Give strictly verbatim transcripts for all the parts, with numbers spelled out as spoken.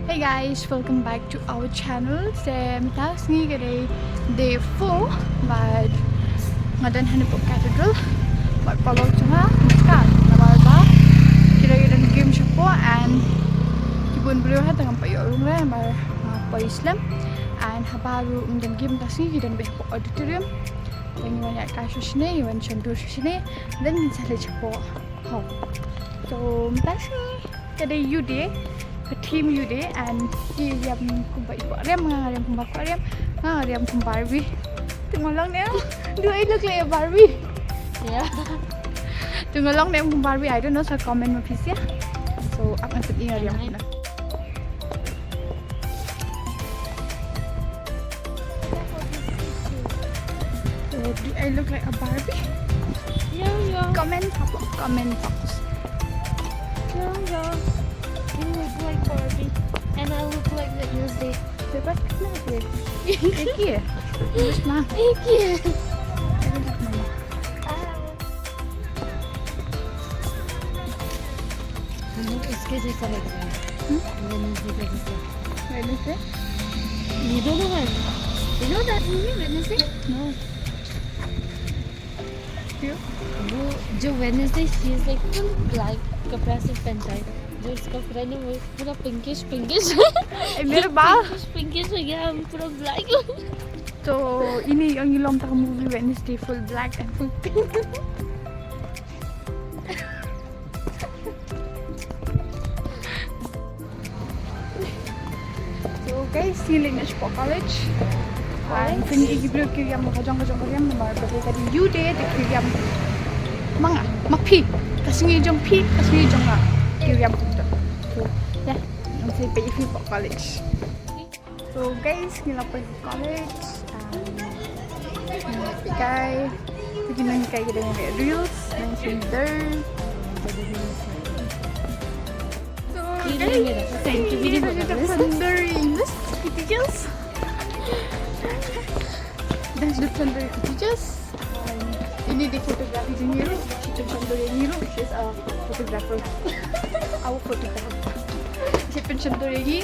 Hey guys, welcome back to our channel. Te mynta ka sngi ka dei day four, bad nga don hangne hapoh Cathedral. Bad paralok jong nga mynta ka, namar ba ki dei ki don game shapoh and ki bun briew ha tang ngam pat ïoh rung re namar nga poi slem. And haba ruh ym don game mynta ka sngi, ki don beit hapoh auditorium. Te ngi wan ïaid kai sha shane, ngi wan shon dur sha shane, then ngin sa leit shapoh hall. So mynta ka sngi ka dei U Day, ka theme U Day, and i riam kumba i Koht Riam, nga riam kumba Koht Riam, nga riam kumba Barbie. To nga long ne em? Do I look like a Barbie? Yeah. To nga long ne em kumba Barbie, I don't know, sa comment ma phi sngewsih. So ap ngan pyni ïa riam. So, do I look like a Barbie? Yeah, yeah. Comment hapoh comment box. Yeah, yeah. You look like Barbie. And I look like Wednesday. Bebas kenapa? Iki ya? Bebas mah. Iki. Bebas mah. Ah. इसके जैसा लग रहा है। हम्म? Wednesday के जैसे। Wednesday? You don't know what? You know that movie, Wednesday? No. क्यों? वो जो Wednesday, she is like full black कपड़ा सिर्फ पहनता है। जो उसका friend है, वो पूरा pinkish, pinkish। ए, मेरे बाल। Pinkish, pinkish हो गया, हम पूरा black। तो ini yang ilom tak movie Wednesday full black and full pink. So guys, ngi leit noh shapoh college. Ngi pyni ïa ki briew ki riam ka jong ka jong ka riam namar ba ka dei U Day te ki riam. Ma nga, ma phi, ka sngi jong phi, ka sngi jong nga, ki riam kumta. So ïa, ngan sa peit ïa phi hapoh college. So guys, ngi la poi college. Um, ngi la poi kai. Phi ki nang kai ki dang ïa reels, nang sendar. So guys, thank you very much. Sendar English teachers. Thanks to sendar teachers. Ini dei photography jong ngi ruh, shi pynshon dur ïa ngi ruh, she's a photographer. Our photographer. Shi pynshon dur ïa ngi,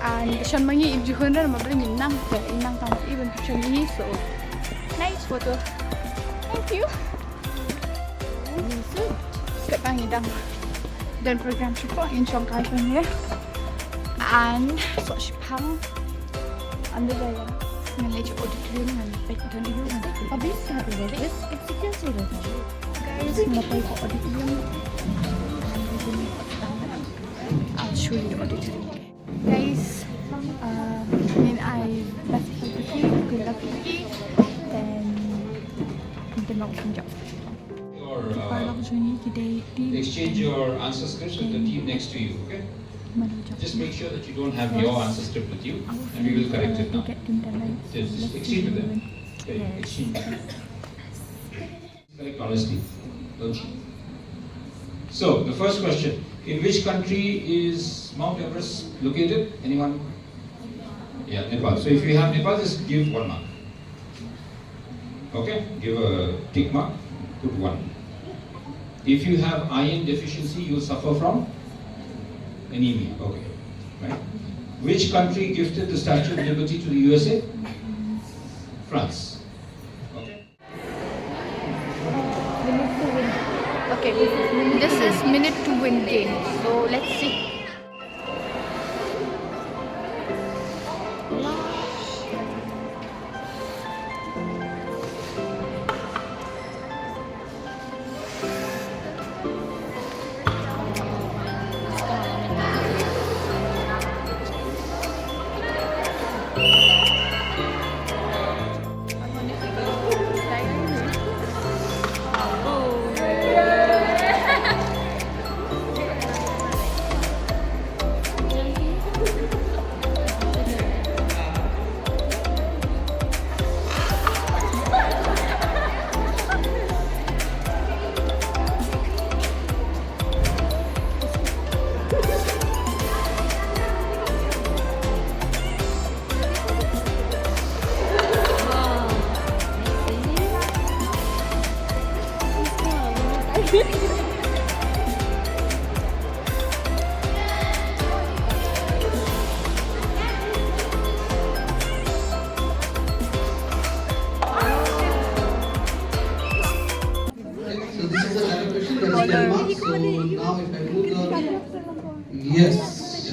and shon ma ngi im ju hun re, namar ba ngim nang, te i nang tang i ban pynshon ïa ngi, so nice photo. Thank you. Katba ngi dang don program shapoh, ngin shong kai shong ïa. And so Pang. Ynda la ïa ngan leit sha auditorium ngan peit don ïa u ngan. Guys, ngan peit sha auditorium. I'll show you the auditorium. Guys, uh, ngin ai best photo ki, good luck ki, then ngin tengok jingïap. Your, uh, exchange your answer scripts with the team next to you, okay? Just make sure that you don't have your answer script with you, and we will correct it now. Just exchange with them. Okay, exchange. Correct, honestly, don't you? So, the first question, in which country is Mount Everest located? Anyone? Yeah, Nepal. So if you have Nepal, just give one mark. Okay, give a tick mark, put one. If you have iron deficiency, you'll suffer from anemia. Okay, right? Which country gifted the Statue of Liberty to the U S A? France. Okay. Okay, this is minute to win game. So let's see.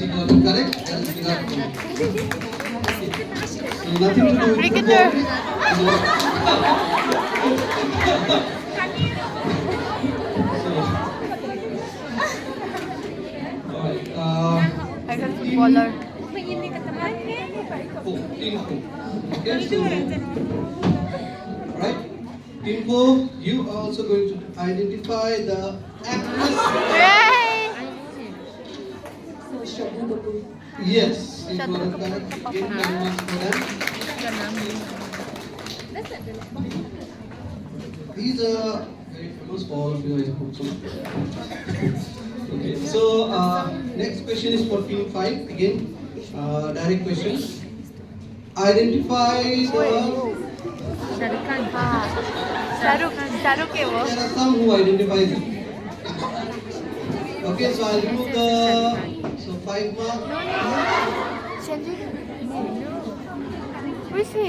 Correct? Yes, we got it. So nothing to do with football. So, all right, uh, As a footballer. four, team four. Okay, so, right? Team four, you are also going to identify the actress. Yay! Yes, you are correct. Give them marks for that. These are very famous for all of you, I hope so. Okay, so uh, next question is for team five again. Uh, direct question. Identify the. Shahrukh Khan. Shahrukh, Shahrukh ke wo. There are some who identify them. Okay, so I'll remove the. So five marks. Who is he?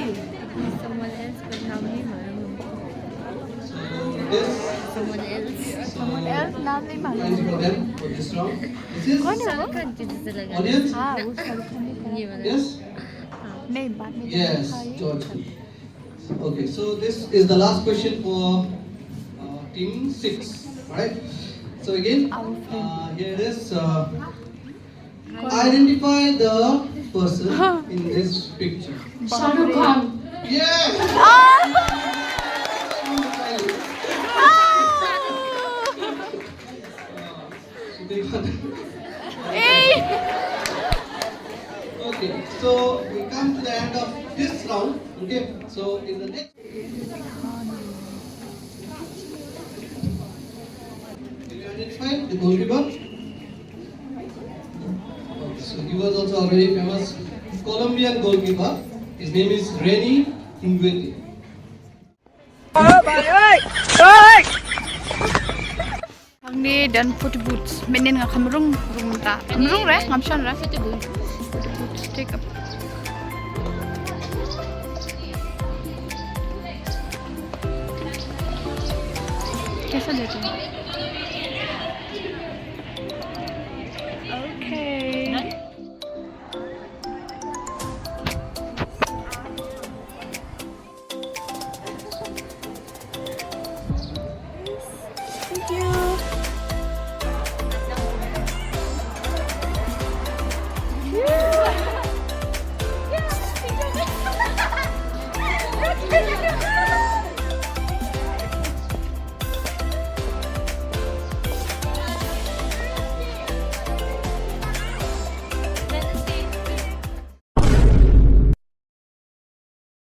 Someone else, but naam nahi malum. So this. Someone else. So Someone else, नाम नहीं मालूम. points for them for this round. This is कौन है वो? Shahrukh Khan ki jaise laga. Audience. हाँ, वो शाहरुख खान ने कहा. Ye wala. Yes. नहीं, बाद में Yes, दिखाई. George. Okay, so this is the last question for uh, team six. All right. So again, uh, here it is. Uh, identify the person in this picture. Shahrukh Khan. Yes. Okay, so we come to the end of this round. Okay, so in the next, can you identify the goalkeeper? Okay, so he was also a very famous Colombian goalkeeper. His name is Reni Higuete. Hangne don photo booth. Mynnin nga kham rung rung ta. Kham rung re, ngam shon re. Photo booth. Take up. कैसा देते हैं?